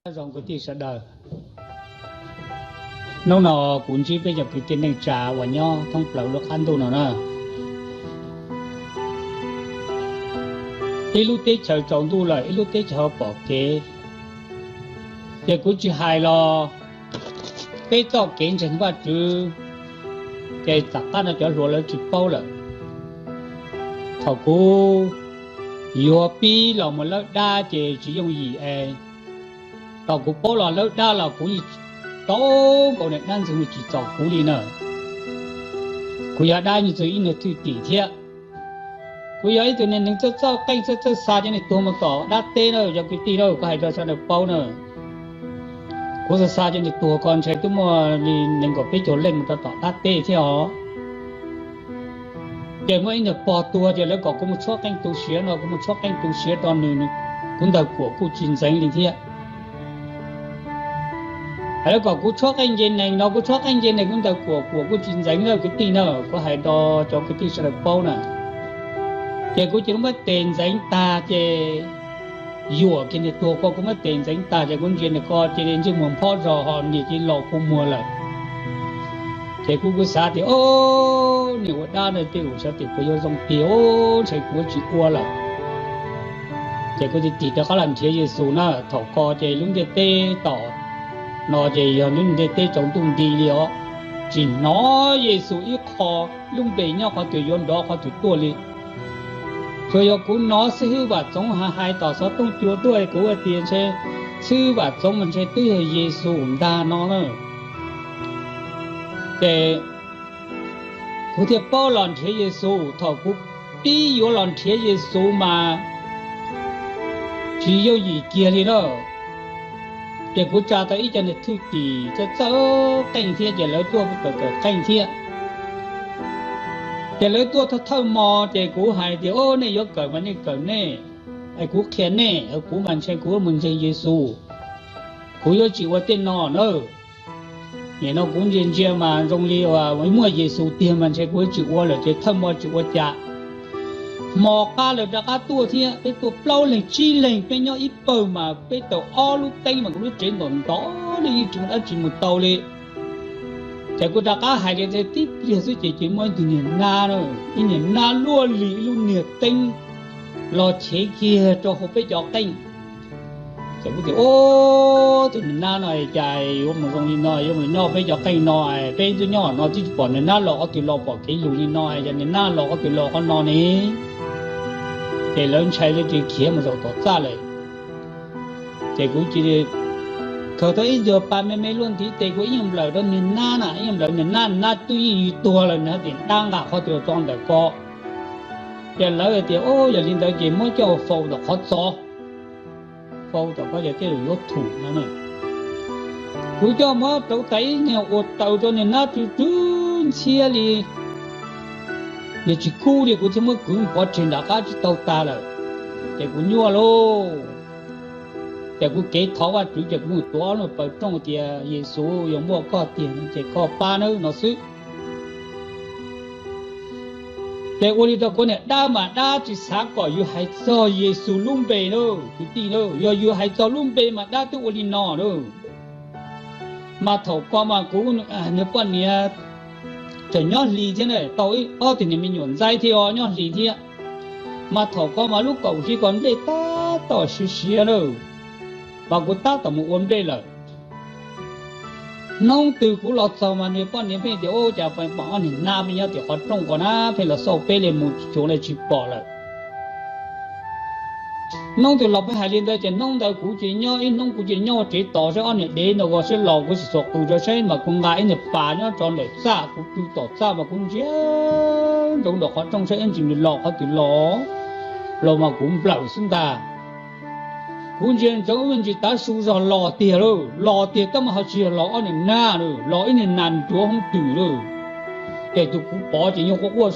Nyob zoo kwv tij sawv daws, hnub no kuv ntsib peb cov kwv tij neej tsa uas nyob thoob plaws lub qab ntuj no na. Ib lub teb chaws tsaus ntuj lawm, ib lub teb chaws pom kev, ces kuv tsis hais los peb txoj kev ntseeg Vajtswv, ces tom qab no cov hluas lawv tsis paub lawm. Thaum kuv yuav pib los mus lawb dab ces tsis yooj yim es, thaum kuv paub los lawb dab los kuv yeej tau nkaus niag dab ntxwg nyoog tsis txaus kuv li na. Kuv yog dab ntxwg ib niag thwj tim thiab. Kuv yog ib tug neeg txawj txawj qeej txawj txawj xa cov niag tuag mus tom dab teb na, cov kwv tij na, kuv hais rau sawv daws paub na. Kuv xa xa cov niag tuag ko ntshe twb muaj li nees nkaum peb caug leej mus rau tom dab teb thiab os. Ces muaj ib niag pog tuag ces lawv kom kuv mus tshuab qeej tu siav no, kuv mus tshuab qeej tu siav rau nws, kuv ntawd kuam kuj tsis ntxeev li thiab. Lawv kom kuv tshuab qeej nce nees no, kuv tshuab qeej nce nees kuv ntawd kuam kuam kuj tsis ntxeev na kwv tij na, kuv hais rau cov kwv tij sawv daws paub na. Ces kuv cia li muab tes ntxeev tag ces yuam kiag niag tuag ko, kuv muab tes ntxeev tag ces kuv ntsia niag ko cia li ntsej muag nphob zog ho niag cia li los kua muag lawm. Ces kuv kuj xav tias, o, niag ua dab no tej zaum xyov tias puas yuav zoo tiag, o, ntshe kuv tsis ua lawm. Ces kuv tig tig rov qab los nrhiav Yexus na. Thaum ko ces lub ntiaj teb tom no ces yog lub ntiaj teb tsaus ntuj nti li os, tsis hnov Yexus ib qho lub npe nyob qhov twg yuav nrov qhov twg tuaj li. Tsuas yog kuv hnov xib hwb Vam Txoov hais hais tom xov tooj cua tuaj, kuv tias ntshe xib hwb Vam Txoov mas ntshe twb yog Yexus ntag no na. Ces kuv thiaj paub los nrhiav Yexus. Thaum kuv pib yuav los nrhiav Yexus mas tsis yooj yim kiag li na. Ces kuv tsa tau ib co niag thwj tim txawj txawj qeej thiab ces lawv tuaj kawm kawm qeej thiab. Ces lawv tuaj thawj thawj hmo ces kuv hais tias, o, nej yuav kawm mas nej kawm nej, es kuv qhia nej, kuv mas ntshe kuv yuav mus ntseeg Yexus, kuv yuav tsis ua tej no na. Nim no kuv ntsia ntsia mas zoo li muaj Yexus tiag mas ntshe kuv yuav tsis ua lawm ces thawj hmo tsis ua cas. Hmo qab lawv rov qab tuaj thiab, peb tuaj plaub leeg tsib leeg, peb nyob ib pawg mas peb taws ob lub teeb mas kuv lub tsev ntawm ntov li yeej tsis muaj dab tsi mus tau li. Ces kuv rov qab hais li tib pliag xwb ces cia li muaj ib tug niag nab, ib niag nab luaj li ib lub niag teeb los chev kiag rau hauv peb cov qeej. Ces kuv tias, o, tus niag nab no cas yuav mus zoo li no, yuav mus nyob peb cov qeej no, peb twb nyob no twb tsis pom niag nab los qhov twg los, pom kev lug li no, yog niag nab los qhov twg los qhov no ne. Ces lawv ntshai lawv cia li khiav mus zaum tom txaj lawm. Ces kuv cia li khaws tau ib ncuag pas me me luaj ntiv tes kuv ib nyuag nplawm rau niag nab na, ib nyuag nplawm niag nab, nab twb yeej yws tuag lawm, nws hais tias dab nqa qhov twg los tso ntawm ko. Ces lawv tias, o, yog li ntawd ces muab coj faus tom qhov txos, faus tom ko ces tej zaum yuav thum no. Kuv coj muab rauv taws ib nyuag ua taws rau niag nab tsw tsw ntxhiab li, nws tsis kub li, kuv thiaj muab kwv pov tseg nram qab tsis tau tas lawm. Ces kuv nyuaj lauj. Ces kuv kev thov Vajtswv ces kuv mus tuav ob lub paws rooj tias, Yexus, yog muaj koj tiag ces koj pab nawb no xwb. Ces ua li rau kuv niag dab mas dab tsis xav kom yus hais txog Yexus lub npe na, kwv tij na, yog yus hais txog lub npe mas dab twb ua li no na. Mas thaum ko mas kuv niag poj niam tseem nyob hli thiab na, tau ob tug niag me nyuam ntxaib thiab os nyob hli thiab. Mas thaum ko mas lub kaum hli ko nplej tab tom siav siav na, mas kuv tab tom mus ua nplej lawm. Hnub twg kuv los txog mas niag poj niam pheej tias, ub, cas pom ob niag nab pheej nyob tim qhov rooj ko na, pheej los xauj peb li mus tsuav li tsis pom lawm. Hnub twg los pheej hais li ntawd ces hnub ntawd kuv cia li nyob ib hnub, kuv cia li nyob tsev tos saib ob niag dev ntawd ko saib los, kuv sim xuas qws rau saib mas kuv nqa ib niag pas nyob tso ntawm txaj, kuv pw tom txaj mas kuv ntsia ntsoov nram qhov rooj saib ib ntsis nws los qhov twg los, los mas kuv nplawm xwb ntag. Kuv ntsia ntsoov ib me ntsis tav su zog los tiag lauj, los tiag tab mas ho tsis yog los ob niag nab lauj, los ib niag nas ncuav hoob twm lauj. Ces tus kuv pom ces nyuag quaj quaj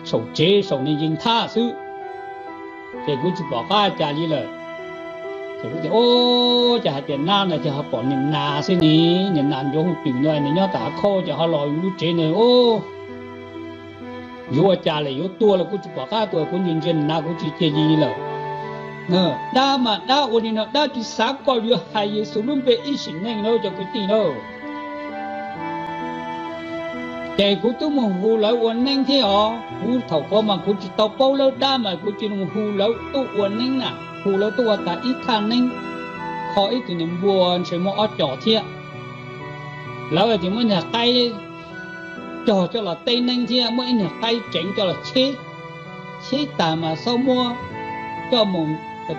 saum tsev saum niag yees thaj xwb. Ces kuv tsis pom qab cas li lawm. Ces kuv tias, ub, cas hais tias nab no ces ho pom niag nas xwb ne, niag nas ncuav hoob twm no nws nyob tom hav khauj ces ho los yus lub tsev no, ub, yuav ua cas lawm, yuav tua los kuv tsis pom qab tua, kuv ntsia ntsia niag nas kuv tsis cia li lawm. Dab mas dab ua li no, dab tsis xav kom yuav hais Yexus lub npe ib sim neej na cov kwv tij na. Ces kuv twb mus hu lawv ua neeb thiab os. Kuv thaum ko mas kuv tsis tau paub lawb dab mas kuv cia li mus hu lawv tuaj ua neeb na, hu lawv tuaj ua tas ib thaj neeb, kho ib tug niag npua ntshe muaj ob cos thiab. Lawv tias muaj niag qaib cog coj los teb neeb thiab muaj ib niag qaib tseev coj los cheb, cheb tag mas xob muab coj mus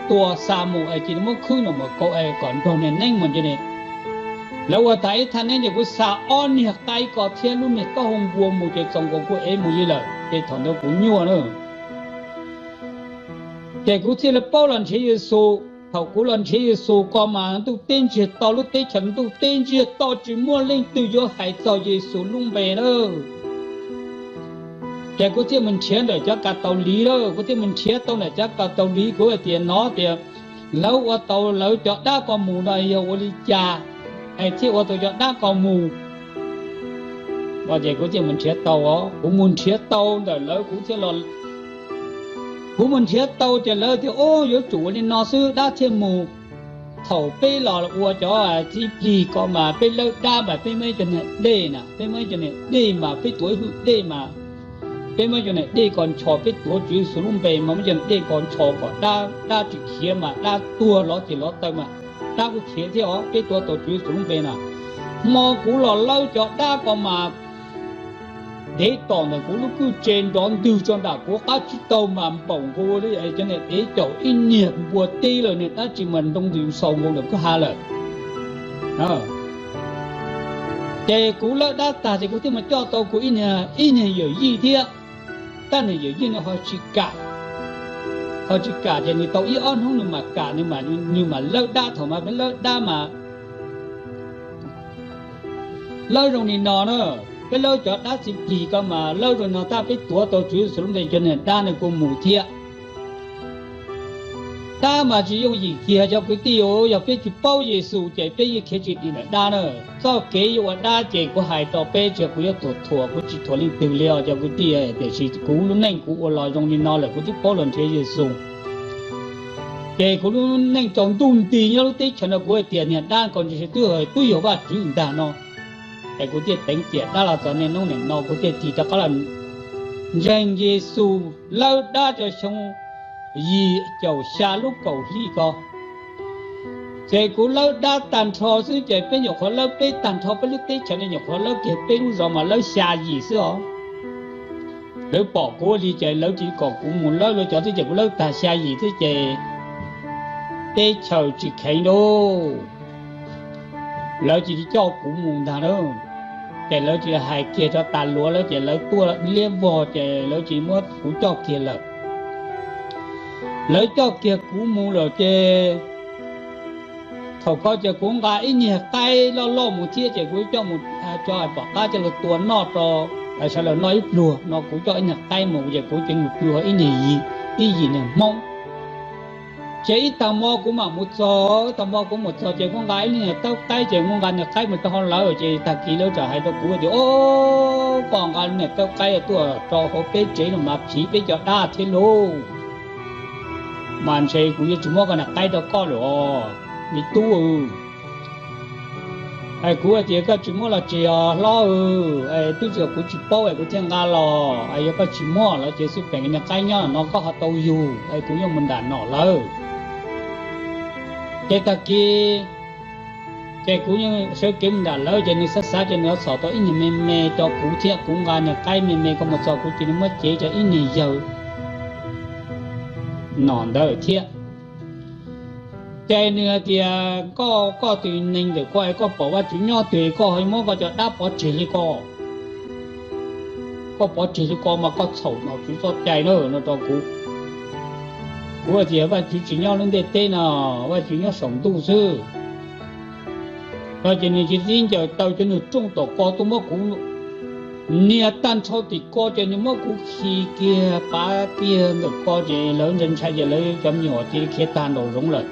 tua xa mus es cia li muab khwb no mus kaus es kom nrog niag neeb mus cia li. Lawv ua tas ib thaj neeb ces kuv xa ob niag qaib ko thiab lub niag taub hau npua mus ces txaus nkaus kuv ev mus li lawm ces thaum ntawd kuv nyuaj na. Ces kuv thiaj li paub los nrhiav Yexus. Thaum kuv los nrhiav Yexus ko mas ntuj teb ntsiag to, lub teb chaws ntuj teb ntsiag to tsis muaj leej twg yuav hais txog Yexus lub npe na. Ces kuv thiaj mus nrhiav ntawm cov kav taus liv lawm, kuv thiaj mus nrhiav tau ntawm cov kav taus liv, kuv hais tias no tias lawv ua tau lawv cov dab ko mus no yog ua li cas es thiaj ua tau cov dab ko mus. Ces kuv thiaj mus nrhiav tau, kuv mus nrhiav tau ntawm lawv, kuv thiaj los, kuv mus nrhiav tau ces lawv tias o, yuav tsum ua li no xwb dab thiaj mus. Thaum peb los ua cov txiv plig ko mas peb lawb dab mas peb muaj ib co niag dej na, peb muaj ib co niag dej mas peb tuav ib hwj dej mas, peb muaj ib co niag dej ko nchos, peb tuav Tswv Yexus lub npe mas muaj ib co niag dej ko nchos kom dab, dab tsis khiav mas dab tuag lov ces lov taw mas dab kuj khiav thiab os, peb tuav tau Tswv Yexus lub npe na. Hmo kuv los lawb cov dab ko mas dev tom ntawm kuv lub kwj tse nrov ntwg tso nram kuv qab tsib taug mas npaum nkaus li cov niag dev caum ib niag npua teb lawm, niag dab tsi mas nroo ntws xaus nkaus ntawm kwj ha lawm. Ces kuv lawb dab tag ces kuv thiaj mus coj tau kuv ib niag yawm yij thiab. Tab niag yawm yij no ho tsis kam, ho tsis kam ces nws tau ib ob hnub nws mam kam, nws mam lawb dab. Thaum mas peb lawb dab mas lawb zoo li no na, peb lawb cov dab txiv plig ko mas lawb zoo li no tab peb tuav tau Tswv Yexus lub npe cov niag dab no kuj mus thiab. Dab mas tsis yooj yim kiag cov kwv tij, yog peb tsis paub Yexus ces peb yeej khiav tsis dim ntawm dab na. Txoj kev yuav ua dab ces kuv hais rau peb tsis, kuv yuav thuam thuam, kuv tsis thuam leej twg li os cov kwv tij, tiam sis kuv lub neej kuv ua los zoo li no lawm kuv twb paub los nrhiav Yexus. Ces kuv lub neej tsaus ntuj nti nyob lub teb chaws no kuv hais tias niag dab ko ntshe twb yog Vajtswv ntag no. Es kuv thiaj teev tiam dab los txog niaj hnub niam no kuv thiaj tig rov qab los ntseeg Yexus lawb dab rau xyoo yim caum xya lub kaum hli ko. Ces kuv lawb dab tag nrho xwb ces peb nyuam qhuav lawb peb tag nrho peb lub teb chaws no nyuam qhuav lawb kiag peb lub zos mas lawb xya yim xwb os. Lawv pom kuv li ces lawv tsis kom kuv mus lawb lawv cov thiab ces kuv lawb tag xya yim thiab ces teb chaws tsis kheev lauj, lawv tsis coj kuv mus ntag lauj. Ces lawv tsis hais kiag rau tas luav lawv ces lawv tuaj liab vog ces lawv tsis muab kuv coj kiag lawm. Lawv coj kiag kuv mus lawm ces thaum ko ces kuv nqa ib niag qaib loj loj mus thiab ces kuv coj mus rau pom qab coj los tua noj rau sawv daws noj ib pluag no. Kuv coj ib niag qaib mus ces kuv cia li mus pw hauv ib niag yim, ib yim niag Hmoob. Ces ib tag hmo kuv mam mus txog, ib tag hmo kuv mus txog ces kuv nqa ib niag tawb qaib ces kuv nqa niag qaib mus rau hauv lawv ces tag kis lawv txawm hais rau kuv tias, o, koj nqa niag tawb qaib tuaj rau hauv peb tsev no mas phiv peb cov dab thiab lauj. Mas ntshe kuv yuav tsis muab koj niag qaib rau koj lawm os me tub. Es kuv hais tias koj tsis muab los tsis os hlob, twb tsis yog kuv tsis paub es kuv thiaj nqa los, yog koj tsis muab los ces xwb peem niag qaib nyob no koj ho tau yug es kuv yuav mus nram nom lawv. Ces tag kis ces kuv yeej sawv kev mus nram lawv ces nws xav xav ces nws ho txhom tau ib niag me me rau kuv thiab kuv nqa niag qaib me me ko mus txog kuv cia li muab cev rau ib niag yawg nom ntawd thiab. Ces nws hais tias koj, koj tus neeg ntawm koj es koj pom Vajtswv nyob twg koj ho muab koj cov dab pov tseg li ko. Koj pov tseg li ko mas koj txhaum nom tswv txoj cai na no rau kuv. Kuv hais tias Vajtswv tsis nyob lub ntiaj teb no, Vajtswv nyob saum ntuj xwb. No ces nws cia li ncaws taw cov niag rooj tom ko tuaj muab kuv nias tag nrho tim ko ces nws muab kuv khi kiag pav kiag ntawm ko ces lawv ntshai ntshai ces lawv cov me nyuam cia li khiav tag nraum zoov lawm.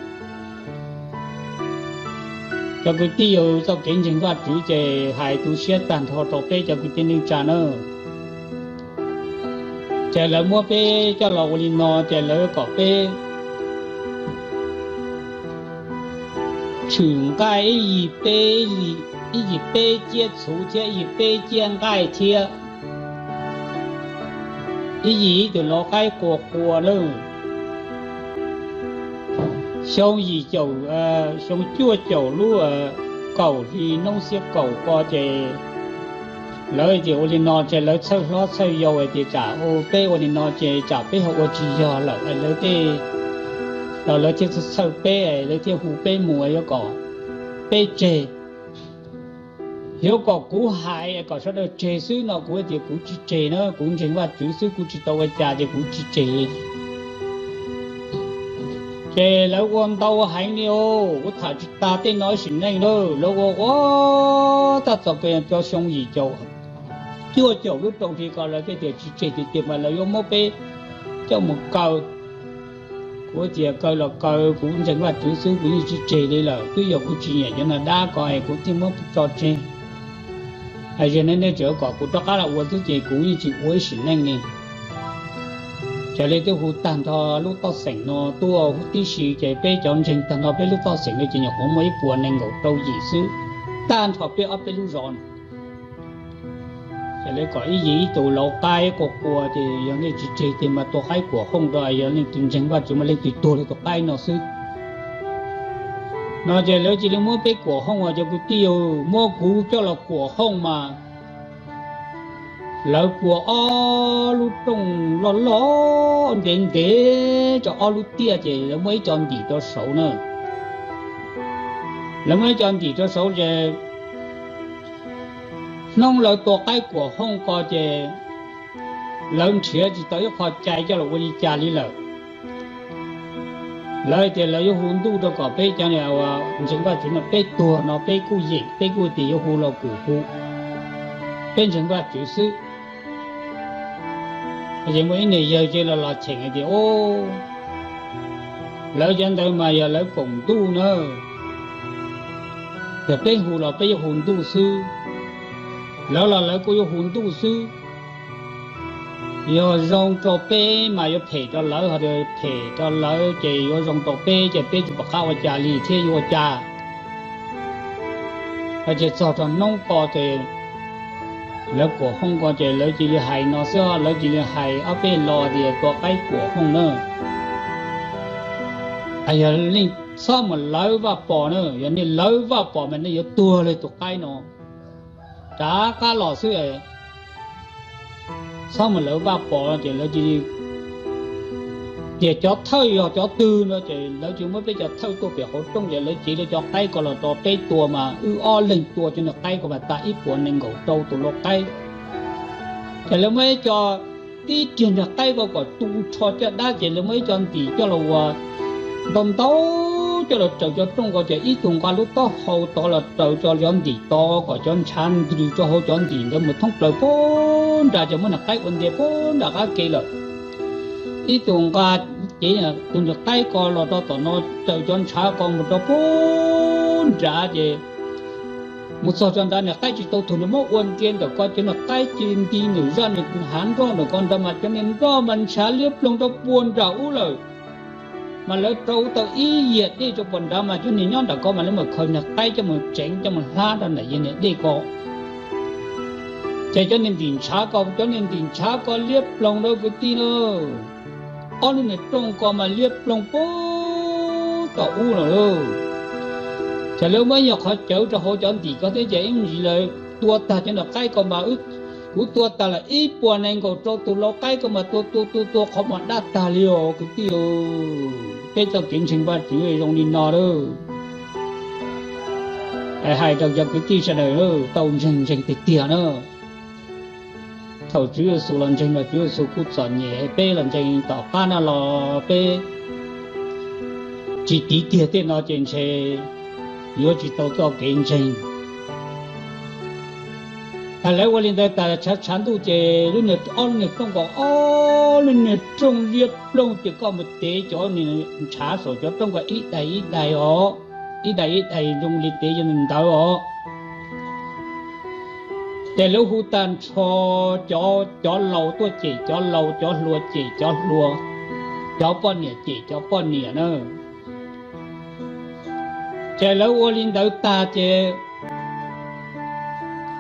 Cov kwv tij, yog txoj kev ntseeg Vajtswv ces hais tu siab tag nrho rau peb cov kwv tij neej tsa na. Ces lawv muab peb coj los ua li no ces lawv kom peb tshwm nqaij ib yim peb, ib yim peb ciab txhuv thiab ib yim peb ciab nqaij thiab ib yim ib tug lau qaib quas quas nawb. Xyoo yim caum, xyoo cuaj caum lub kaum hli noob xiab kaum ko ces lawv tias ua li no ces lawv txhawj hlob txhawj yau hais tias tsam peb ua li no ces tsam peb ho ua tsis yog lawm lawv tej, los lawv thiaj txhawj peb, lawv thiaj hu peb mus yuav kom peb tseg. Yuav kom kuv hais kom sawv daws tseg xwb no kuv tias kuv tsis tseg na, kuv ntseeg Vajtswv xwb kuv tsis tau ua cas ces kuv tsis tseg li. Ces lawv ua ntau heev li os, kuv tham tsis tag tej no sim neej na, lawv ua ua tab tom cov xyoo yim caum cuaj caum lub rau hli ko lawv thiaj tias tsis tseg tiag tiag mas lawv yuav muab peb coj mus kaw. Kuv tias kaw los kaw, kuv ntseeg Vajtswv xwb kuv yeej tsis tseg li lawm, twb yog kuv tsis nyiam cov no dab ko es kuv thiaj muab tso tseg. Hais tias nej tseem kom kuv rov qab los ua xwb ces kuv yeej tsis ua ib sim neej li. Ces lawv twb hu tag nrho lub toj xeem no tuaj huv tib si ces peb cov ntseeg tag nrho peb lub toj xeem no ces nyuam qhuav muaj ib puas nees nkaum rau yim xwb, tag nrho peb ob peb lub zos. Ces lawv kom ib yim ib tug lau qaib quas quas ces yog leej twg tseg ces mas tua qaib kuam hooj rau, yog leej twg ntseeg Vajtswv mas leej twg tuag li tus qaib no xwb. No ces lawv cia li muab peb kuam hooj os cov kwv tij, muab kuv coj los kuam hooj mas lawv kuam ob lub rooj loj loj ntev ntev rau ob lub tiaj ces lawv muab ib co ntim rau saud na. Lawv muab ib co ntim rau saud ces hnub lawv tua qaib kuam hooj ko ces lawv nrhiav tsis tau ib qho cai coj los ua li cas li lawm. Lawv tias lawv yuav hu ntuj rau kom peb cov ntseeg Vajtswv no peb tuag no peb kuj yeem peb kuj tias yuav hu los kuj hu, peb ntseeg Vajtswv xwb. Ces muaj ib niag yawg ces los los cheem hais tias, lawv cov ntawd mas yog lawv koom ntuj na, yog peb hu los peb yuav hu ntuj xwb, lawv los lawv kuj yuav hu ntuj xwb. Yog zoo rau peb mas yuav phem rau lawv, ho phem rau lawv ces yuav zoo rau peb ces peb tsis pom qab ua cas li thiab yuav ua cas. Ces txog rau hnub ko ces lawv kuam hooj ko ces lawv cia li hais no xwb, lawv cia li hais ob peb lo tias tua qaib kuam hooj na. Yog nej txhob mus lawv Vaj Pom na, yog nej lawv Vaj Pom mas nej yuav tuag li tus qaib no. Rov qab los xwb, txhob mus lawv Vaj Pom no ces lawv cia li tias cov thawj yog cov twg no ces lawv cia li muab peb cov thawj tuaj pem hauv rooj ces lawv cev lawv cov qaib ko los rau peb tua mas wb ob leeg tua cov niag qaib ko mas tas ib puas nees nkaum rau tus lau qaib. Ces lawv muab ib co tib riag niag qaib ko kom tu nrho caj dab ces lawv muab ib co ntim coj los ua ntau ntau coj los raws cov rooj ko ces ib tug nqa lub taub hau tod los raws cov ntim tod kom cov ntshav nrws rau hauv cov ntim ntawd mus thoob plaws puag nram ces muab niag qaib ua ntiag puag nram qab ke lawm. Ib tug nqa cev tus niag qaib ko los rau tom no raws cov ntshav ko mus rau puag nrad ces mus txog rau nrad niag qaib tsis tau thum nws muab ua ntiag ntawm ko ces niag qaib cia li nti nws zaj nws hav nroj ntawm ko nrad mas cov niag nroj mas ntshav liab ploog rau puag nram ub lawm. Mas lawv rau tau ib yias dej rau puag nrad mas cov niag nyob nram ko mas lawv mam khaws niag qaib coj mus tseev coj mus hlab rau nram yog niag dej ko. Ces cov niag ntim ntshav ko, cov niag ntim ntshav ko liab ploog rau kwv tij na. Ob lub niag rooj ko mas liab ploog puag tom ub lawm. Ces lawv muab ib nyuag qhov cawv rau hauv cov ntim ko thiab ces ib ntsis lawv tua tag cov niag qaib ko mas kuv tua tag lawm ib puas nees nkaum rau tus lau qaib ko mas tua tua tua tua qhov muag daj tag li os kwv tij. Peb txoj kev ntseeg Vajtswv zoo li no lawm. Hais rau cov kwv tij sawv daws tau ntseeg ntseeg tiag tiag na. Thaum Tswv Yexus los ntseeg los Tswv Yexus kuj txom nyem, peb los ntseeg tom qab no los peb tsis tiv tiag tej no ces ntshe yuav tsis tau txoj kev ntseeg. Thaum lawv ua li ntawd tas tshav tshav ntuj ces lub niag ob lub niag rooj ko, ob lub niag rooj liab ploog ces koj mus tev cov ntshav saum cov rooj ko ib daim ib daim os, ib daim ib daim zoo li tev yog ntawd os. Ces lawv hu tag nrho cov, cov laus tuaj cem cov laus, cov hluas cem cov hluas, cov poj niam cem cov poj niam na. Ces lawv ua li ntawd tag ces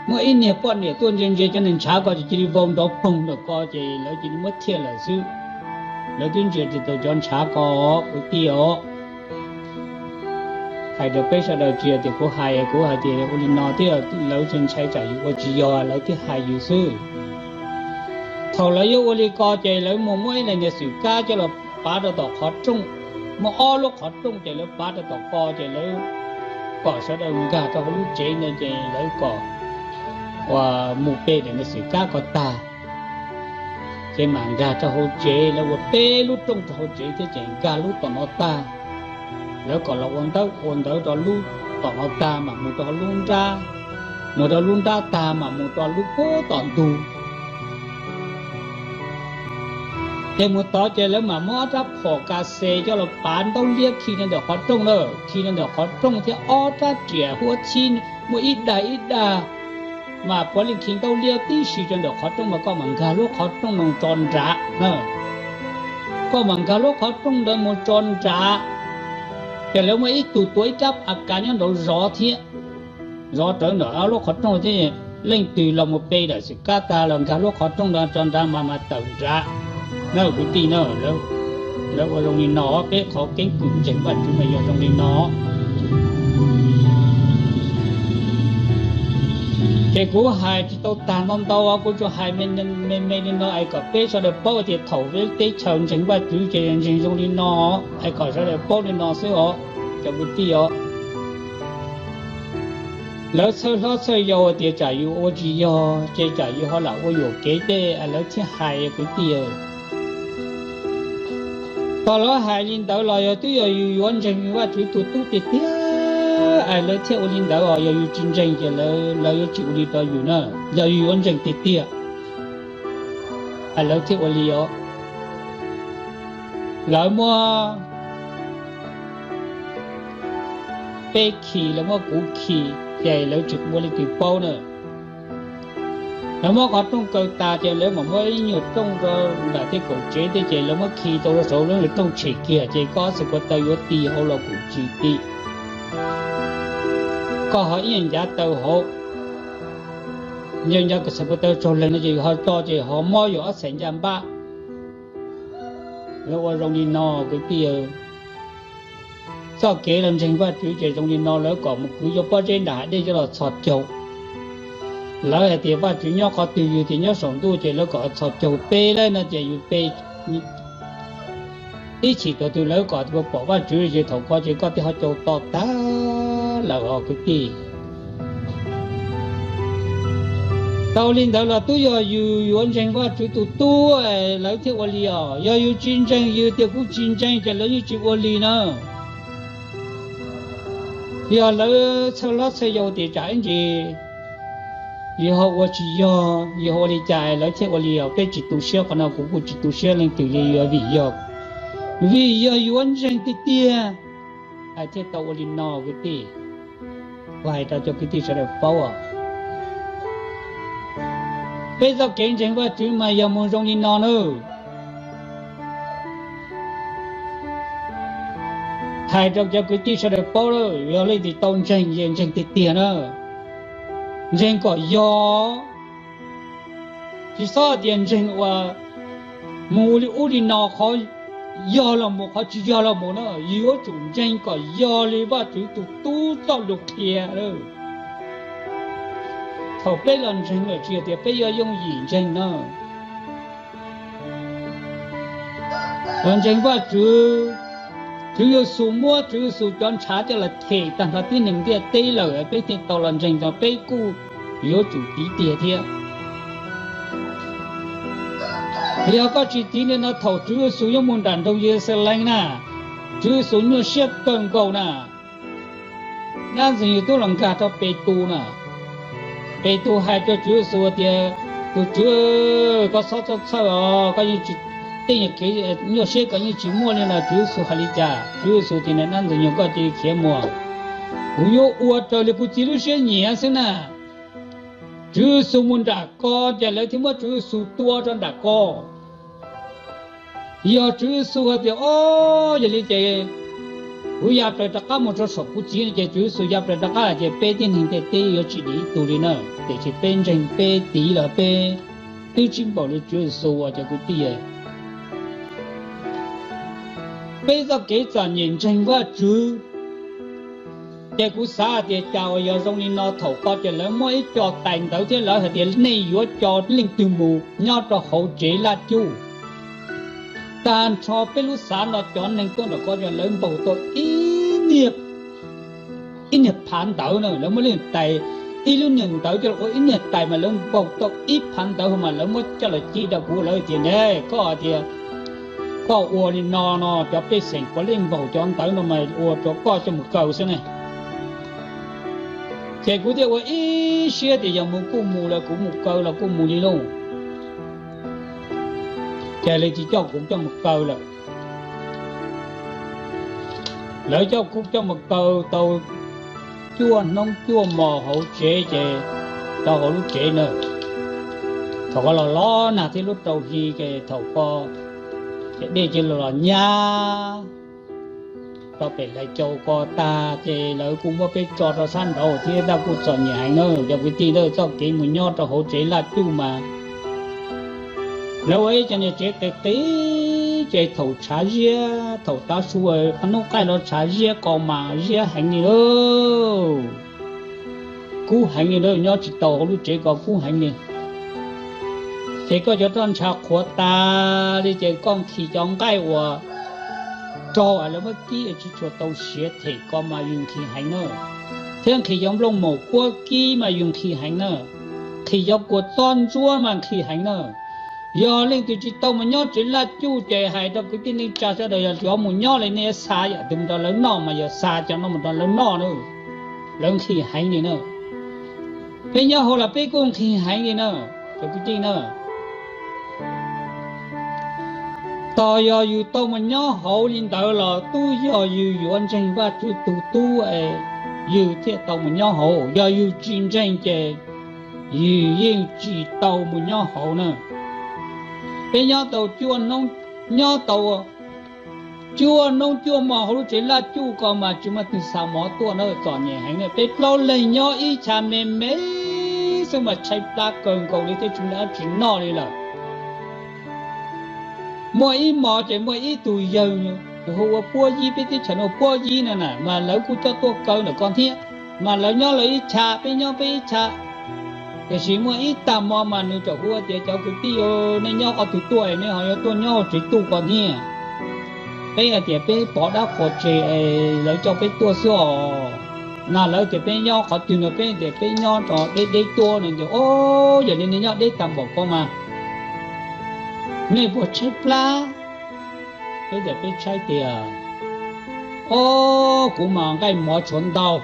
muaj ib niag poj niam tuaj ntsia ntsia cov neeg ntshav ko ces cia li vau nrov poog ntawm ko ces lawv cia li muab thiaj lawm xwb. Lawv twb ntsia tsis tau cov ntshav ko, kwv tij os. Hais rau peb sawv daws tsis yog tias kuv hais, kuv hais tias ua li no thiab lawv ntshai tsam yus ua tsis yog lawv thiaj hais yus xwb. Thaum lawv yuav ua li ko ces lawv mus muab ib leeg niag xwm kab coj los pav rau tom qhov rooj, muaj ob lub qhov rooj ces lawv pav rau tom ko ces lawv kom sawv daws nkag rau hauv lub tsev ntawd ces lawv kom uas mus pe daim niag xwm kab ko tag ces mam nkag rau hauv tsev. Lawv ua peb lub rooj rau hauv tsev thiab ces nkag lub tom no tag, lawv kom los ua ntaub ua ntawv rau lub tom no tag mam mus rau lub nrab, mus rau lub nrab tag mam mus rau lub pub tom ntug. Ces mus tod ces lawv mam muab ob rab phom kas xes coj los pav ntaub liab khi rau ntawm qhov rooj na, khi rau ntawm qhov rooj thiab ob rab riam huab txhib muaj ib dag ib dag, mas puav leej khi ntaub liab tib si rau ntawm qhov rooj mas koj mam nkag lub qhov rooj no tso nrad na. Koj mam nkag lub qhov rooj ntawd mus tso nrad, ces lawv muaj ib tug tua ib rab a kav nyob nraud zov thiab, zov rawv ntawm lub qhov rooj thiab. Leej twg los mus pe daim xwm kab tag los nkag lub qhov rooj ntawd tso nrad mas mas tawm nrad na kwv tij na. Lawv ua zoo li no, peb qhov keeb kwm ntseeg Vajtswv mas yog zoo li no. Ces kuv hais tsis tau tag ntau ntau, kuv tsuas hais me me li no es kom peb sawv daws paub tias thaum peb teb chaws ntseeg Vajtswv ces ntseeg zoo li no, es kom sawv daws paub li no xwb os cov kwv tij os. Lawv txhawj hlob txhawj yau tias tsam yus ua tsis yog ces tsam yus ho lam ua yuam kev tej, lawv thiaj hais kwv tij. Thaum lawv hais li ntawd los yog twb yog yus yuav ntseeg Vajtswv tus tub tiag tiag es lawv thiaj ua li ntawd os. Yog yus tsis ntseeg ces lawv yuav tsis ua li rau yus na. Yog yus yuav ntseeg tiag tiag es lawv thiaj ua li os. Lawv muab peb khi, lawv muab kuv khi, ces lawv tsis ua li twg paub na. Lawv muab qhov rooj kaw tas ces lawv mam muab ib nyuag rooj rau nram tej kaum tsev thiab ces lawv muab khi tau rau saum lub nyuag rooj tshem kiag ces koj ob txhais ko taw yuav ti hauv los kuj tsis ti. Koj ho ib nyuag ncav taw hauv, ncav ncav txhais ko taw tsaug leeg no ces ho tso ces ho mob yus ob txhais ncaj npab. Lawv ua zoo li no kwv tij. Txoj kev los ntseeg Vajtswv ces zoo li no, lawv kom mus kwv cov pob zeb nram hav dej coj los txhos caug. Lawv hais tias Vajtswv nyob qhov twg, yus tias nyob saum ntuj ces lawv kom txhos caug peb lawm no ces yus pe ib chim thaum twg lawv kom pom Vajtswv ces thaum ko ces koj thiaj ho caug to tag lawm os kwv tij. Tau li ntawd los twb yog yus yuav ntseeg Vajtswv tus tub lawv thiaj ua li os. Yog yus tsis ntseeg, yus tias kuv tsis ntseeg ces lawv yeej tsis ua li na. Yog lawv txhawj hlob txhawj yau tias tsam ib ntsis yus ho ua tsis yog, yus ho ua li cas lawv thiaj ua li os. Peb tsis tu siab qhov no, kuv kuj tsis tu siab leej twg li, yog vim yog, vim yog yuav ntseeg tiag tiag es thiaj tau ua li no kwv tij. Kuv hais rau cov kwv tij sawv daws paub os. Peb txoj kev ntseeg Vajtswv mas yog mus zoo li no nawb. Hais rau cov kwv tij sawv daws paub, yog leej twg tau ntseeg ces ntseeg tiag tiag na. Ntseeg kom yog, tsis txhob hais tias ntseeg uas mus li ub li no, qhov yog los mus, qhov tsis yog los mus na. Yus yuav tsum ntseeg kom yog li Vajtswv tus tub txoj lus qhia. Thaum peb los ntseeg lawm tsis yog tias peb yuav yooj yim ntseeg na. Los ntseeg Vajtswv, Tswv Yexus muab Tswv Yexus cov ntshav coj los them tag nrho tib neeg ntiaj teb lawm peb thiaj tau los ntseeg, tau peb kuj yuav tsum tiv tiag thiab. Yog koj tsis tiv li no, thaum Tswv Yexus yuav mus nram nroog Yeluxalees na, Tswv Yexus nyuaj siab kawg nkaus na. Dab ntxwg nyoog twb los nkag rau Petus na. Petus hais rau Tswv Yexus tias, tus Tswv, koj txhob txhawj os, koj yeej tsis, tej kev nyuaj siab koj yeej tsis muaj li no. Tswv Yexus hais li cas? Tswv Yexus tias, dab ntxwg nyoog, koj cia li khiav mus, kuv yuav ua raws li kuv txiv lub siab nyiam xwb na. Tswv Yexus mus nram ko ces lawv thiaj muab Tswv Yexus tua rau nram ko. Yog Tswv Yexus hais tias, o, yog li ces Kuv ya plaws rov qab mus rau saum kuv txiv no ces Tswv Yexus ya plaws rov qab lawm ces peb tib neeg tej teb yuav tsis dim ib tug li na. Tiam sis peb ntseeg peb tiv los peb twb tsis npaum li Tswv Yexus uas cov kwv tij. Peb txoj kev txom nyem ntseeg Vajtswv, ces kuv xav hais tias cas uas yog zoo li no thaum ko ces lawv muab ib co tais ntawv thiab lawv hais tias nej yuav coj leej twg mus nyob rau hauv tsev laj cuj. Tag nrho peb lub xav no cov neeg tuaj nram ko yog lawv npaug tau ib niag phav ntawv na, lawv muab leej tais, ib lub niag ntawv coj los ua ib niag tais mas lawv npaug tau ib phav ntawv mas lawv muab coj los ci rau kuv, lawv tias ne, koj tias koj ua li no no cov pej xeem puav leej npaug cov ntawv no mas ua rau koj coj mus kaw xwb ne. Ces kuv thiaj ua ib siab tias yog mus kuj mus lawm, kuv mus kaw los kuj mus li lauj. Ces lawv cia coj kuv coj mus kaw lawm. Lawv coj kuv coj mus kaw tau cuaj hnub cuaj hmos hauv tsev ces, rau hauv lub tsev na. Thaum ko los los nag thiab lub rau hli ces thaum ko ces dej cia li los nyab rau pem hlais caus ko tag ces lawv kuj muab peb tso rau sab nraud thiab, tab kuj txom nyem heev na cov kwv tij na. Txoj kev mus nyob rau hauv tsev laj cuj mas lawv ua ib co niag tsev qis qis, ces thaum tshav ziab, thaum tav su qhov hnub qaij los tshav ziab ko mas ziab heev li lauj. Kub heev li na, nyob tsis tau hauv lub tsev ko kub heev li. Ces koj cov roj ntsha qhuav tas li ces koj nqhis cov nqaij uas raug lawv muab kib tsis tshua tau siav them ko mas yus nqhis heev na. Thiab nqhis cov nplooj maum kuab kib mas yus nqhis heev na. Nqhis cov kua txob ntsuab mas nqhis heev na. Yog leej twg tsis tau mus nyob tsev laj cuj ces hais rau kwv tij neej tsa sawv daws yog tsis mus nyob li nej xa yam twg mus rau lawv noj mas yog xa cov no mus rau lawv noj na. Lawv nqhis heev li na. Peb nyob hauv los peb kuj nqhis heev li na, cov kwv tij na. Tos yog yus tau mus nyob hauv li ntawd los twb yog yus yuav ntseeg Vajtswv tus tub es yus thiaj tau mus nyob hauv. Yog yus tsis ntseeg ces yus yeej tsis tau mus nyob hauv na. Peb nyob tau cuaj hnub, nyob tau cuaj hnub cuaj hmo hauv lub tsev laj cuj ko mas tsis muaj twg xa mov tuaj na, txom nyem heev na. Peb plaub leeg nyob ib chav me me xwb mas tshaib plab kawg nkaus li thiab tsis muaj dab tsi noj li lawm. Muaj ib hmos ces muaj ib tug yawg, nws hu ua Puab Yib, peb teb chaws no Puab Yib no na, mas lawv kuj coj tuaj kaw ntawm ko thiab. Mas lawv nyob lawv ib chav, peb nyob peb ib chav. Tiam sis muaj ib tag hmo mas nws txawm hu tias, cov kwv tij, nej nyob qhov twg tuaj, nej ho yuav tuaj nyob tsev tuj ko thiab? Peb hais tias peb pov dab qhuas tseg, lawv coj peb tuaj xwb os. No lawv tias peb nyob qhov twg no, peb tias peb nyob rau deb deb tuaj no. Tias, o, yog li nej nyob deb tag npaum ko mas nej puas tshaib plab? Peb tias peb tshaib tiag. O, kuv mas nqaij mov tshuav ntau,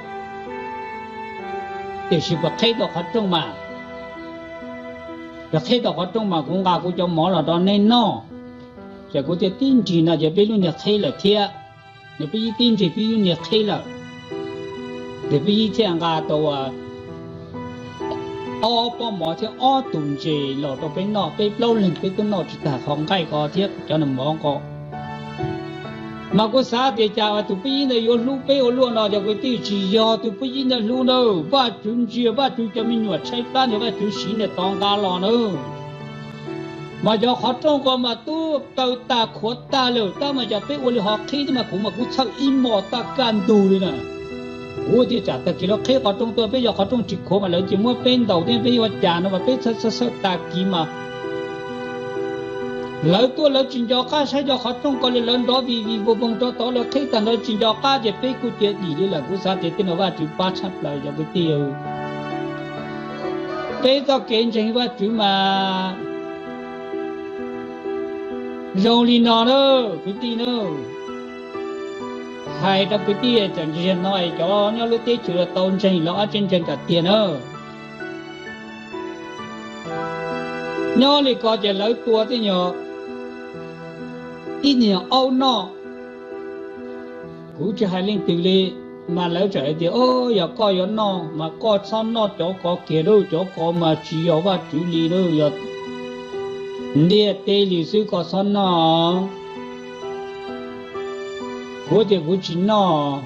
tiam sis puas qheb tau qhov rooj mas? Yog qheb tau qhov rooj mas kuv nqa kuv cov mov los rau nej noj. Ces kuv thiaj tib nrig no ces peb lub niag qheb lawm thiab. Nws peb yib tib nrig peb lub niag qheb lawm, ces peb yib thiaj nqa tau ob pob mov thiab ob tug ntses los rau peb noj. Peb plaub leeg peb twb noj tsis tag qhov nqaij ko thiab cov mov ko. Mas kuv xav tias cas tus peb yib ntawd yuav hlub peb ua luaj no, cov kwv tij, tsis yog tus peb yib ntawd hlub na. Vajtswv ntsia Vajtswv cov me nyuam tshaib plab ntawd Vajtswv siv ntawm tod nqa los na. Mas cov qhov rooj ko mas twb kaw tag khuav tag lawm tab mas cas peb ua li ho qhib thiab mas kuv mas kuv txhawj ib hmos tag kaj ntug li na. Kuv tias tsam tag kis lawv qhib qhov rooj tuaj peb yog qhov rooj tsis khuav mas lawv cia muab peb ntaus thiab peb yuav ua cas no mas peb txhawj txhawj tag kis mas lawv tuaj lawv tsis nco qab saib cov qhov rooj ko li, lawv nrov vij vij voog voog rau tod, lawv qhib tag nrho tsis nco qab ces peb kuj cia dim li lawm. Kuv xav tias tej no Vajtswv pab tshaj plaws cov kwv tij. Peb txoj kev ntseeg Vajtswv mas zoo li no na, kwv tij na. Hais rau kwv tij txawm ntsia no es cov nyob lub teb chaws tau ntseeg los ab tsi ntseeg kom tiag na. Nyob li ko ces lawv tua tej nyuag ib niag aub noj. Kuv tsis hais leej twg li, mas lawv txawm hais tias, o, yog koj yuav noj mas koj txhob noj cov ko kiag lauj, cov ko mas tsis yog Vajtswv li lauj, yog ntiaj teb li xwb, koj txhob noj. Kuv tias kuv tsis noj.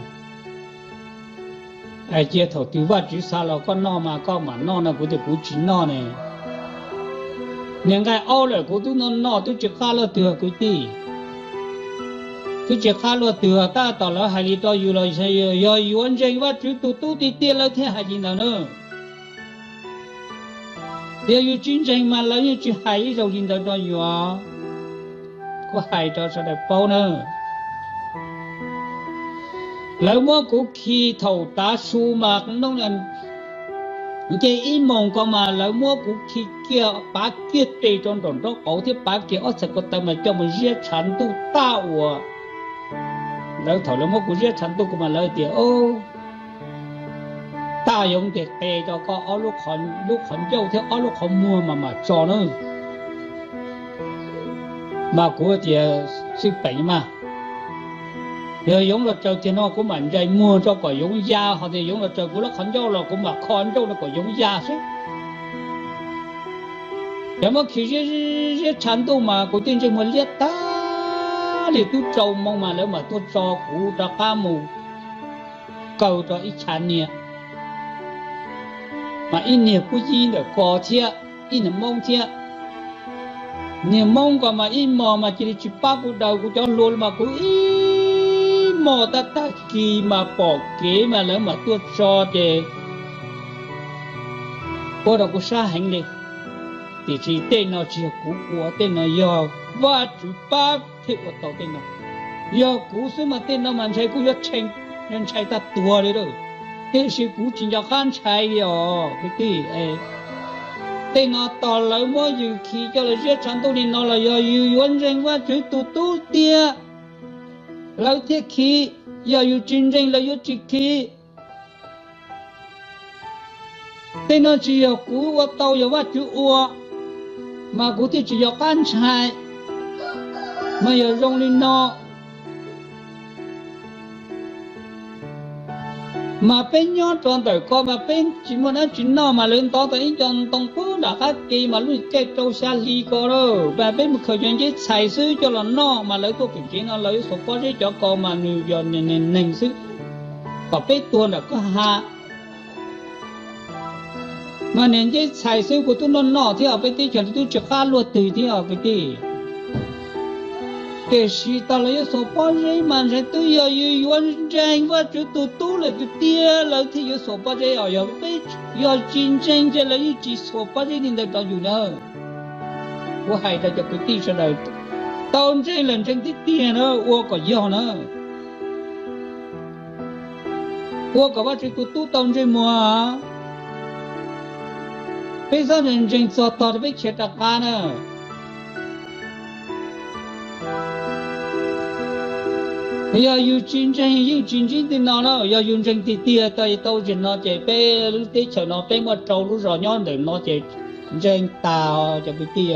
Cia thaum twg Vajtswv xa los koj noj mas koj mam noj no, kuv tias kuv tsis noj ne. Niag nqaij aub lawm kuv twb noj noj twb tsis qab luaj twg kwv tij. Twb tsis qab luaj twg, tab tom lawv hais li rau yus los yog yuav ntseeg Vajtswv tus tub tiag tiag lawv thiaj hais li ntawd na. Yog yus tsis ntseeg mas lawv yeej tsis hais ib zaug li ntawd rau yus. Kuv hais rau sawv daws paub na. Lawv muab kuv khi thaum tav su mas nce ib moos ko mas lawv muab kuv khi kiag pav kiag tes rau nraum nraub qaum thiab pav kiag ob txhais ko taw mas coj mus ziab tshav ntuj tag uas lawv thaum lawv muab kuv ziab tshav ntuj ko mas lawv tias, Taj yoov ntes qe rau koj ob lub qhov ncauj thiab ob lub qhov muag mas mam tso na. Mas kuv tias, Xwb peem mas, yog yoov los tsaws tiag no kuv mam ntsais muag rau kom yoov ya, ho tias yoov los tsaws kuv lub qhov ncauj los kuv mam kho ncauj rau kom yoov ya xwb. Yog muab khi ziab tshav ntuj mas kuv tej ntsej muag liab tag li, twb rau moos mas lawv mam tuaj tso kuv rov qab mus kaw rau ib chav niag, mas ib niag pub yib ntawm ko thiab ib niag Hmoob thiab. Niag Hmoob ko mas ib hmos mas cia li tsis pab kuv daws kuv cov hlua li mas kuv ib hmos tab tag kis mas pom kev mas lawv mam tuaj tso ces ua rau kuv sab heev li. Tiam sis tej no tsis yog kuv ua, tej no yog Vajtswv pab thiaj ua tau tej no. Yog kuv xwb mas tej no mas ntshai kuv yuav ntshai tag tuag li lawm. Tiam sis kuv tsis nco qab ntshai li os kwv tij. Tej no tos lawv muab yus khi coj los ziab tshav ntuj li no los yog yus yuav ntseeg Vajtswv tus tub tiag lawv thiaj khi, yog yus tsis ntseeg lawv yuav tsis khi. Tej no tsis yog kuv ua tau, yog Vajtswv ua, mas kuv thiaj tsis nco qab ntshai. Mas yog zoo li no, mas peb nyob rau ntawm ko mas peb tsis muaj dab tsi noj mas lawv ntov tau ib co ntoo pub nram qab ke mas lub caij rau xya hli ko lawm, mas peb mus khaws cov nceb txhais xwb coj los noj mas lawv tuaj pem kev no lawv yuav xuas pob zeb cov ko mas nws yog neeg xwb, kom peb tuag nram kwj ha. Mas niag nceb txhais xwb kuv twb noj noj thiab os, peb teb chaws twb tsis qab luaj twg thiab os kwv tij. Tiam sis tas lawv yuav xuas pob zeb mas ntshai twb yog yus yuav ntseeg Vajtswv tus tub lawm tiag tiag lawv thiaj yuav xuas pob zeb os. Yog peb yog tsis ntseeg ces lawv yeej tsis xuas pob zeb li ntawd rau yus na. Kuv hais rau cov kwv tij sawv daws, tau ntseeg lawm ntseeg tiag tiag na, ua kom yog na. Ua kom Vajtswv tus tub tau ntsej muag. Peb txhob ntseeg txog tog rau peb khiav rov qab na. Yog yus tsis ntseeg yeej tsis ntsib tej no na, yog yus ntseeg tiag tiag tau tau zim no ces peb lub teb chaws no peb muaj rau lub zos nyob ntawm no ces ntseeg tag cov kwv tij.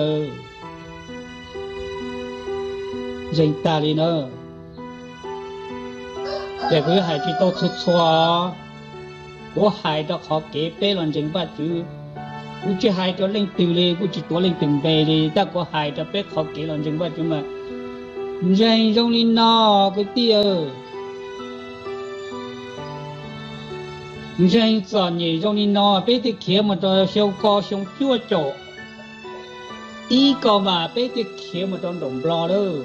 Ntseeg tag li na. Ces kuv hais tsis tau txhua txhua, kuv hais rau qhov kev peb los ntseeg Vajtswv. Kuv tsis hais rau leej twg li, kuv tsis tuav leej twg npe li, tab kuv hais rau peb qhov kev los ntseeg Vajtswv mas ntseeg zoo li no kwv tij. Ntseeg txom nyem zoo li no peb thiaj khiav mus rau xyoo ko xyoo cuaj caum ib ko mas peb thiaj khiav mus rau nraum Nplog lawm.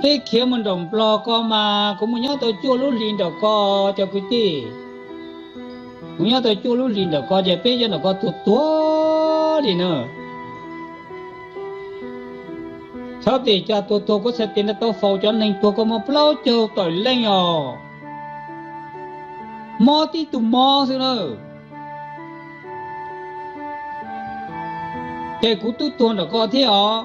Peb khiav mus nraum Nplog ko mas kuv mus nyob tau cuaj lub hlis nraum ko cov kwv tij. Kuv nyob tau cuaj lub hlis nraum ko ces peb nyob nraum ko tuag tuag li na. Txhob tias cov tuag tuag kuv txhais tes no tau faus cov neeg tuag ko muaj plaub caug tawm leej os. Mob tib tug mob xwb na. Ces kuv twb tuag nram ko thiab os.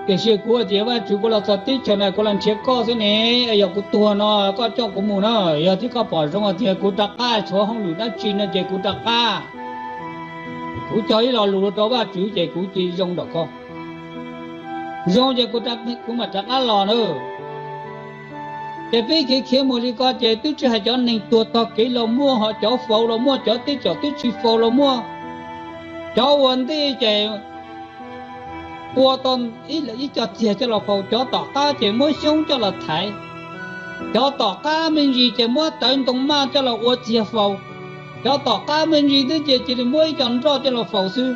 Tiam sis kuv tias Vajtswv, kuv los txog teb chaws no kuv los nrhiav koj xwb ne, yog kuv tuag no koj coj kuv mus na, yog tias koj pom zoo tias kuv rov qab tshuav hauj lwm dab tsi no ces kuv rov qab. Kuv cog ib lo lus rau Vajtswv ces kuv cia zoo nram ko. Zoo ces kuv mam rov qab los na. Ces peb khiav khiav mus li ko ces twb tsis hais cov neeg tuag tog kev los muaj, ho cov faus los muaj, cov teb tsom twb tsis faus los muaj. Cov ua ntej ces tua tau ib co txiag coj los faus, cov tom qab ces muab xyoob coj los thaiv, cov tom qab me ntsis ces muab tawv ntoo maj coj los ua txiag faus, cov tom qab me ntsis twb ces cia li muab ib co nroj coj los faus xwb.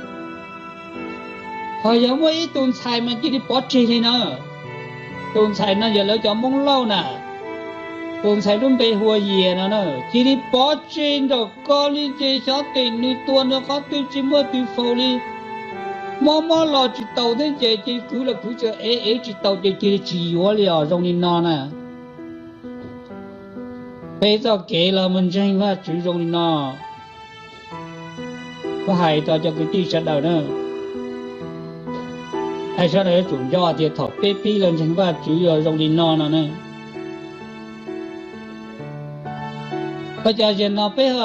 Ho yog muaj ib tus ntxhais mas cia li pov tseg li na. Tus ntxhais no yog lawv cov Hmoob Lauj na, tus ntxhais lub npe hu ua Yias no na, cia li pov tseg nraum ko li ces xyov tes nws tua nws qhov twg tsis muaj twg faus li. Mob mob los tsis taus thiab ces cia li kwv los kwv tsis, ev ev tsis tau ces cia li tsis yuav li os, zoo li no na. Peb txoj kev los mus ntseeg Vajtswv zoo li no. Kuv hais rau cov kwv tij sawv daws na, sawv daws yuav tsum nco tias thaum peb pib los ntseeg Vajtswv yog zoo li no no na. Ua cas zaum no peb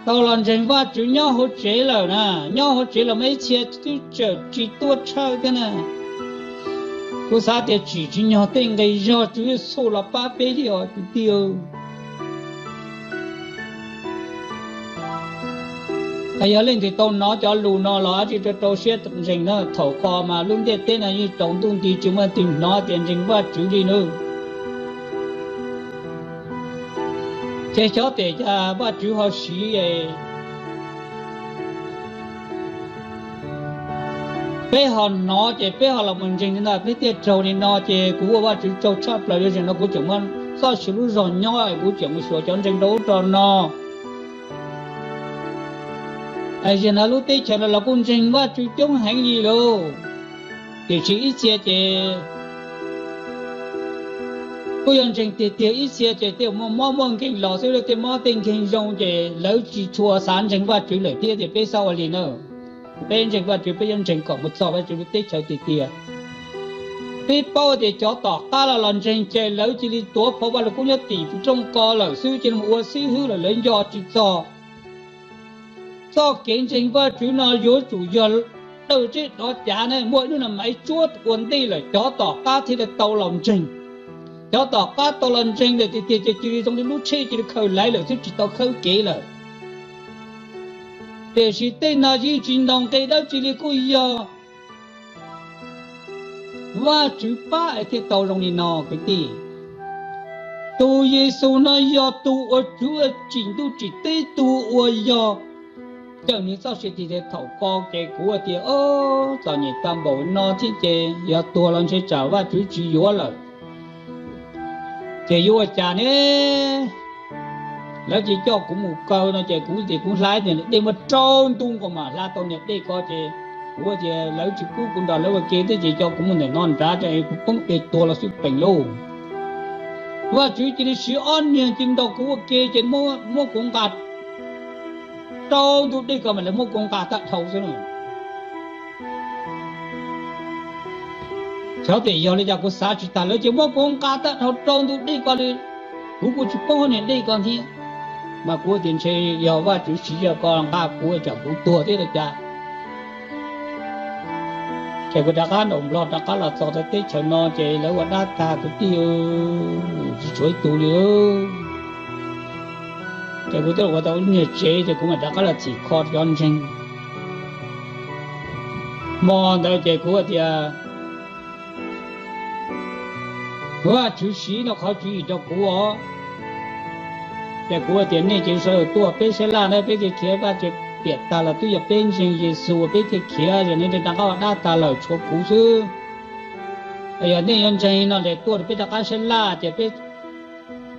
tau los ntseeg Vajtswv nyob hauv tsev lawm na, nyob hauv tsev los mas ib txhia twb tseem tsis tuaj tshawj thiab na. Kuv xav tias tsim tsis nyog tej nqi zog Tswv Yexus los pab peb li os kwv tij. Yog leej twg tau hnov cov lus no los tsis rau rau siab ntseeg na, thaum ko mas lub ntiaj teb no yeej tsaus ntuj nti tsis muaj leej twg hnov tias ntseeg Vajtswv li nawb. Ces xyov tes cas Vajtswv ho siv, peb ho hnov ces peb ho los mus ntseeg li no peb thiaj raug li no ces kuv ua Vajtswv tsaug tshaj plaws li. Zaum no kuv tseem muaj txoj sia lub zog nyob kuv tseem mus xyuas cov ntseeg rau ub rau no. Zaum no lub teb chaws no los kuj ntseeg Vajtswv coob heev li lauj. Tiam sis ib txhia ces kuj yog ntseeg tiag tiag, ib txhia ces tej muaj mob muaj nkeeg los xwb, tej mob tej nkeeg zoo ces lawv tsis tshua xav ntseeg Vajtswv lawm thiab tias peb xav ua li na. Peb ntseeg Vajtswv peb yuav ntseeg kom mus txog Vajtswv lub teb chaws tiag tiag. Peb paub tias cov tom qab los los ntseeg ces lawv cia li tuav phau Vajluskub nyob tim rooj ko lawm xwb, cia li mus ua xib hwb lawm, lawv nco tsis txog txoj kev ntseeg Vajtswv no yuav tsum yog dawm zeb dov cav ne, muaj ib hnub no Maiv Tsuab ua ntej lawm cov tom qab thiaj li tau los ntseeg. Cov tom qab tau los ntseeg lawm tiag tiag ces cia li zoo li lub tsheb cia li khaws laiv lawm xwb tsis tau khawb kev lawm. Tiam sis tej no yeej tsis ntaus nqi dab tsi li, kuj yog Vajtswv pab es thiaj tau zoo li no kwv tij. Tus Yexus no yog tus uas Tswv ua tsim ntuj tsim teb, tus uas yog cawm nws txoj sia tiag tiag. Thaum ko ces kuv tias, o, txom nyem tag npaum no thiab ces yog tuag los ntshe tsam Vajtswv tsis yuav lawm. Ces yuav ua cas ne? Lawv cia li coj kuv mus kaw no ces kuv tias kuv hla niag dej muaj rau ntu nkaus mas hla tau niag dej ko ces kuv tias lawv tsis pub kuv nrog lawv ua ke thiab ces coj kuv mus ntawm no nrad ces kuv poob dej tuag los xwb peem lauj. Vajtswv cia li siv ob niag cia li nrog kuv ua ke ces muab kuv nqa rau ntug dej ko mas lawv muab kuv nqa tag dhau xwb na. Xyov tias yog li cas kuv xav tsis tag, lawv cia li muab kuv nqa tag dhau rau ntug dej ko li, kuv kuj tsis poob niag dej ko thiab. Mas kuv tias ntshe yog Vajtswv siv zog ko nqa kuv tsam kuv tuag thiab li cas. Ces kuv rov qab nraum nplog rov qab los txog rau teb chaws no ces lawv ua dab tag kwv tij, tsis tshuav ib tug li. Ces kuv twb ua tau ib nyuag tsev ces kuv mam rov qab los txhim kho cov ntseeg. Hmo ntawd ces kuv tias, Vajtswv siv no qhov tswv yim rau kuv os. Ces kuv tias nej cia li sawv daws tuaj peb sab laj na, peb thiaj khiav, Vajtswv piam tag los twb yog peb ntseeg Yexus peb thiaj khiav, yog nej rov qab ua dab tag lawm tshuav kuv xwb. Yog nej yuav ntseeg no ces tuaj peb rov qab sab laj ces peb,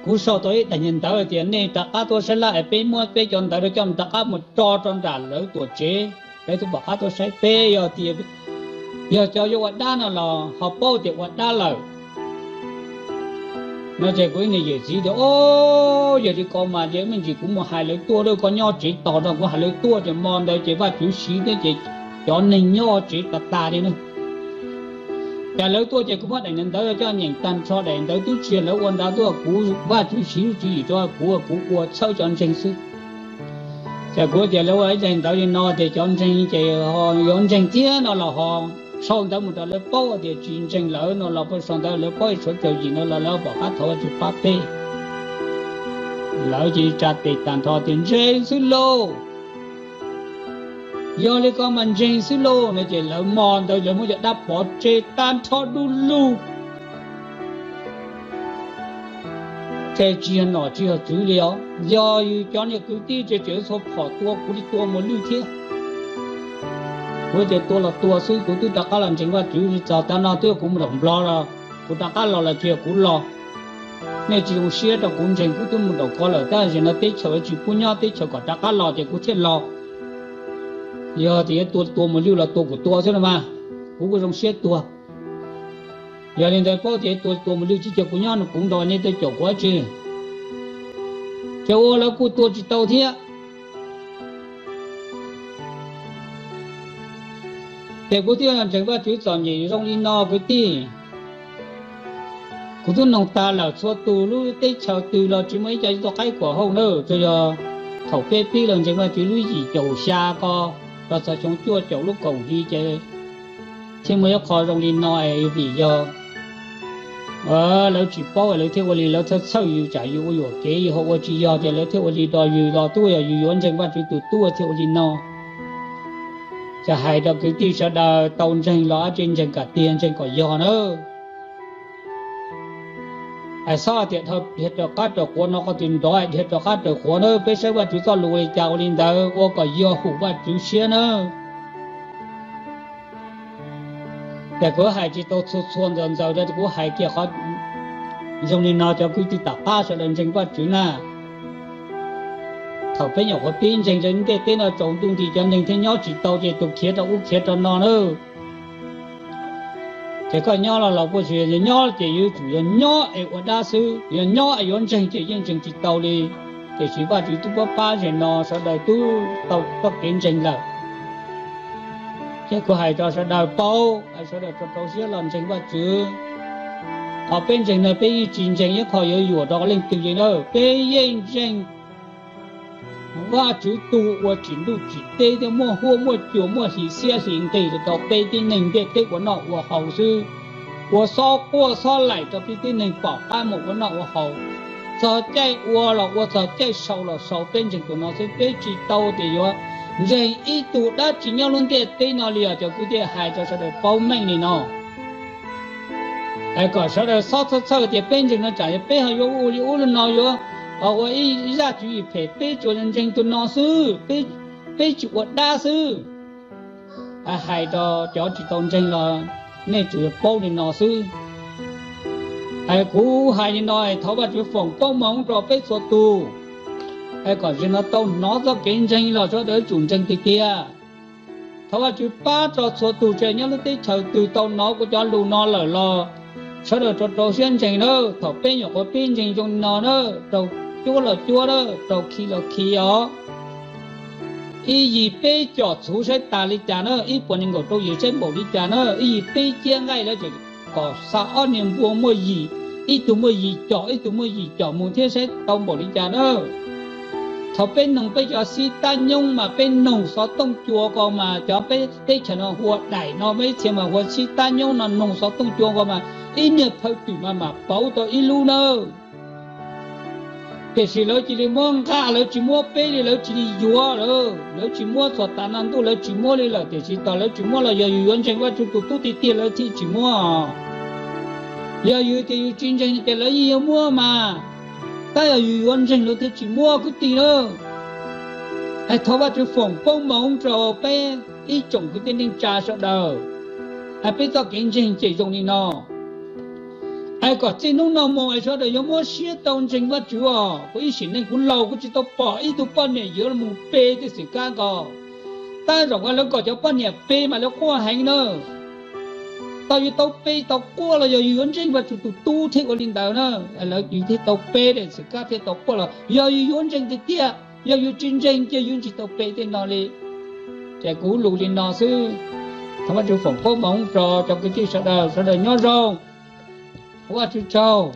kuv sau tau ib daim ntawv tias nej rov qab tuaj sab laj es peb muab peb cov ntawv rau coj rov qab mus tso rau nram lawv tuam tsev, lawv thiaj pom qab tuaj saib peb. Yog tias yog cov yuav ua dab no los ho paub tias ua dab lawm. No ces kuv ib niag yawm txiv tias, O, yog li ko mas ces me ntsis kuv mus hais lawv tuaj, koj nyob tsev tos nrog kuv hais lawv tuaj. Ces hmo ntawd ces Vajtswv siv thiab ces cov neeg nyob tsev tas tas li na. Ces lawv tuaj ces kuv muab daim ntawv coj nyeem tag nrho, daim ntawv twb tsis yog lawv ua ntawv, twb yog kuv, Vajtswv siv lub tswv yim rau kuv, kuv ua txhawb cov ntseeg xwb. Ces kuv tias lawv ua ib daim ntawv li no tias cov ntseeg ces ho yuav ntseeg thiab no los ho sau ntawv mus rau lawv paub tias tsis ntseeg lawm no los sau ntawv lawv paub, tshuav tswv yim no los lawv pom qab thov Vajtswv pab peb. Lawv cia li tsa tes tag nrho tias ntseeg xwb lauj. Yog li koj mas ntseeg xwb lauj no ces lawv hmo ntawd lawv muab cov dab pov tseg tag nrho du lug. Ces tsis yog nom tsis yog tswv li os, yog yus cov niag kwv tij ces tseem txhua phom tua kuv li tua mus lwj thiab. Kuv tias tua los tua xwb, kuv twb rov qab los ntseeg Vajtswv li txog tav no twb kuv mus nram Nplog los, kuv rov qab los los tsis yog kuv los. Nej tsis zoo siab rau kuv ntseeg, kuv twb mus nraum ko lawm, tab sis no teb chaws tsis pub nyob, teb chaws kom rov qab los ces kuv thiaj los. Yog tias yuav tua tua mus lwj los tua kuv tua xwb no mas, kuv kuj zoo siab tuag. Yog li ntawd paub tias tua tua mus lwj tsis cia kuv nyob no kuv nrog nej tej caum kuv dab tsi, ces ua lawv kuj tua tsis tau thiab. Ces kuv thiaj ntseeg Vajtswv txom nyem zoo li no kwv tij. Kuv twb noog tag lawm, txhua tus lub teb chaws twg los tsis muaj ib co tuaj qaib kuam hauj na, tsuas yog thaum peb pib los ntseeg Vajtswv lub yim caum xya ko los txog xyoo cuaj caum lub kaum hli ces thiaj muaj ib qho zoo li no es vim yog lawv tsis paub lawv thiaj ua li, lawv txhawj txhawj yus tsam yus ua yuam kev yus ho ua tsis yog ces lawv thiaj ua li do yus los, twb yog yus yuav ntseeg Vajtswv tus tub thiaj ua li no. Ces hais rau kwv tij sawv daws tau ntseeg los dab tsi ntseeg kom tiag ntseeg kom yog na. Hais txhob tias dhia raws qab raws quav no qhov twg nrov dhia raws qab raws quav na, peb saib Vajtswv txoj lus ua li cas ua li ntawd ua kom yog hum Vajtswv siab na. Ces kuv hais tsis tau txhua txhua ntxaws ntxaws rau, kuv hais kiag qhov zoo li no cov kwv tij tom qab sawv daws ntseeg Vajtswv na. Thaum peb nyuam qhuav pib ntseeg rau ntiaj teb no tsaus ntuj nti cov neeg thiaj nyob tsis tau ces tus khiav rau ub khiav rau no na. Ces koj nyob los los puas tsuas yog nyob ces yuav tsum yog nyob es ua dab xwb, yog nyob es yuav ntseeg ces yeej ntseeg tsis tau li. Tiam sis Vajtswv twb pab pab zem no sawv daws twb tau txoj kev ntseeg lawm. Ces kuv hais rau sawv daws paub, sawv daws rau rau siab los ntseeg Vajtswv. Qhov peb ntseeg no peb yeej tsis ntseeg ib qho yuav yuam rau leej twg li na, peb yeej ntseeg Vajtswv tus uas tsim ntuj tsim teb thiab muaj huab muaj cua muaj hli xiab hli nqig rau peb tib neeg ntiaj teb ua noj ua haus xwb, ua xob quaj xob laim rau peb tib neeg pom qab mus ua noj ua haus. Txog caij ua los ua, txog caij sau los sau, peb ntseeg tus no xwb, peb tsis tau tias yuav ntseeg ib tug dab tsi nyob lub ntiaj teb no li os cov kwv tij, hais rau sawv daws paub meej li no. Es kom sawv daws txhob txhawj txhawj tias peb ntseeg no tsam yog peb ho yuav ua li ub li no, yuav ua ib zaj tswv yim phem, peb tsuas ntseeg tus no xwb, peb tsis ua dab xwb. Hais rau cov tsis tau ntseeg los nej tsuas paub li no xwb. Es kuv hais li no, thov Vajtswv foom koob hmoov rau peb txhua tus, es kom zaum no tau hnov txoj kev ntseeg los sawv daws yuav tsum ntseeg tiag tiag. Thov Vajtswv pab rau txhua tus, tsis hais nyob lub teb chaws twg tau hnov kuv cov lus no lawm los sawv daws rau rau siab ntseeg na. Thaum peb nyuam qhuav pib ntseeg zoo li no na, raug cuab los cuab na, raug khi los khi os. Ib yim peb com txhuv saib tas li cas na, ib puas nees nkaum rau yim saib npaum li cas na, ib yim peb ciab nqaij lawv tseem kom xa ob niag npua muaj yim, ib tug muaj yim com ib tug muaj yim com mus thiab saib tau npaum li cas na. Thaum peb noog peb cov xib tab nyoob mas peb noog xov tooj cua ko mas cov peb teb chaws no hu ua daim no, peb txhia mas hu ua xib tab nyoob no, noog xov tooj cua ko mas ib niag phawj twm mas mam pauv tau ib lub nawb. Tiam sis lawv cia li muab nqa, lawv tsis muab peb li, lawv cia li yuav lawm, lawv tsis muab txog tav no ntuj lawv tsis muab li lawm. Tiam sis tos lawv tsis muab los yog yus yuav ntseeg Vajtswv tus tub tiag tiag lawv thiaj tsis muab. Yog yus tias yus tsis ntseeg ces lawv yeej yuav muab mas, tab yog yus yuav ntseeg lawv thiaj tsis muab kwv tij na. Es thov Vajtswv foom koob hmoov rau peb ib tsoom kwv tij neej tsa sawv daws, es peb txoj kev ntseeg ces zoo li no. Es kom txij hnub no mus es sawv daws yuav muab siab tau ntseeg Vajtswv os. Kuv ib sim neej kuv laus kuv tsis tau pom ib tug poj niam yuav mus pe tej xwm kab ko. Tab zaum no lawv kom cov poj niam pe mas lawv quaj heev na. Tau yuav tau pe tau quaj los yog yus yuav ntseeg Vajtswv tus tub thiaj ua li ntawd na. Lawv yus thiaj tau pe tej xwm kab thiaj tau quaj los yog yus yuav ntseeg tiag tiag, yog yus tsis ntseeg ces yus tsis tau pe tej no li. Ces kuv lus li no xwb. Thov Vajtswv foom koob hmoov rau cov kwv tij sawv daws, sawv daws nyob zoo. Thov Vajtswv tsaug.